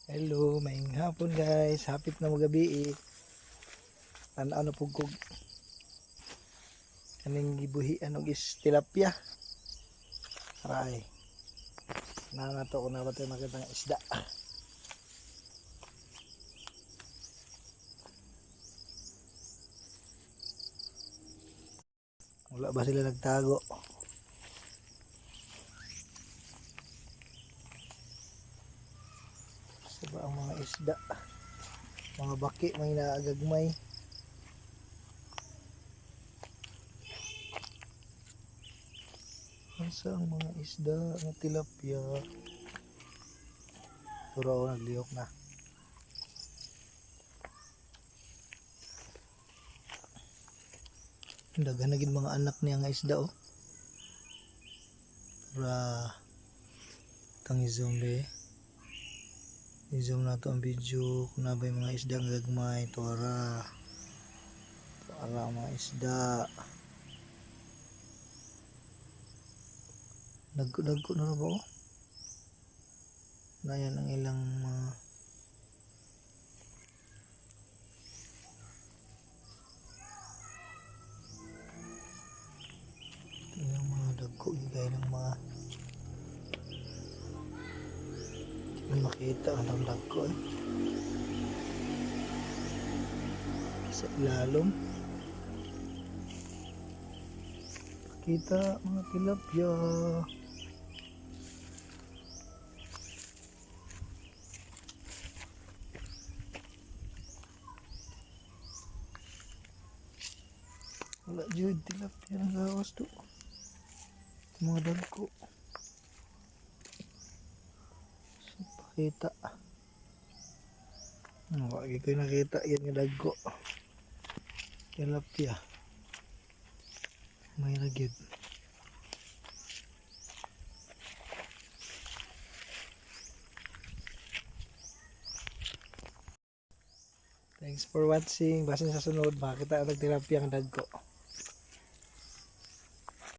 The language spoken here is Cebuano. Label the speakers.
Speaker 1: Hello, maayong hapon, guys. Hapit na mogabii. Tan-aw na pud kog kaning gibuhian og is tilapia. Aray. Na nato kung naa ba tayo makita ng isda. Wala ba sila nagtago? Asa ba ang mga isda? Mga baki, may naagagmay. Asa ang mga isda nga tilapia? Pero ako naglihok na. Daghan na gid mga anak niya nga isda, oh. Para tang i-zoom be. I-zoom nato ang video kung naa bay mga isda nga gagmay. Tuara. Tuara ang mga isda. Dagko-dagko na ra ba, oh? Nayan ang ilang mga dagko gay ng mga di man makita ang dagko eh. Sa ilalom. Kita mga tilapia. Wala jud tilapia ang gawas do. Mga dagko. So, pakita. Wala ko nakita yan nga dagko. Tilapia. May ra gyud. Thanks for watching. Basin sa sunod, makita ang tilapia ang dagko.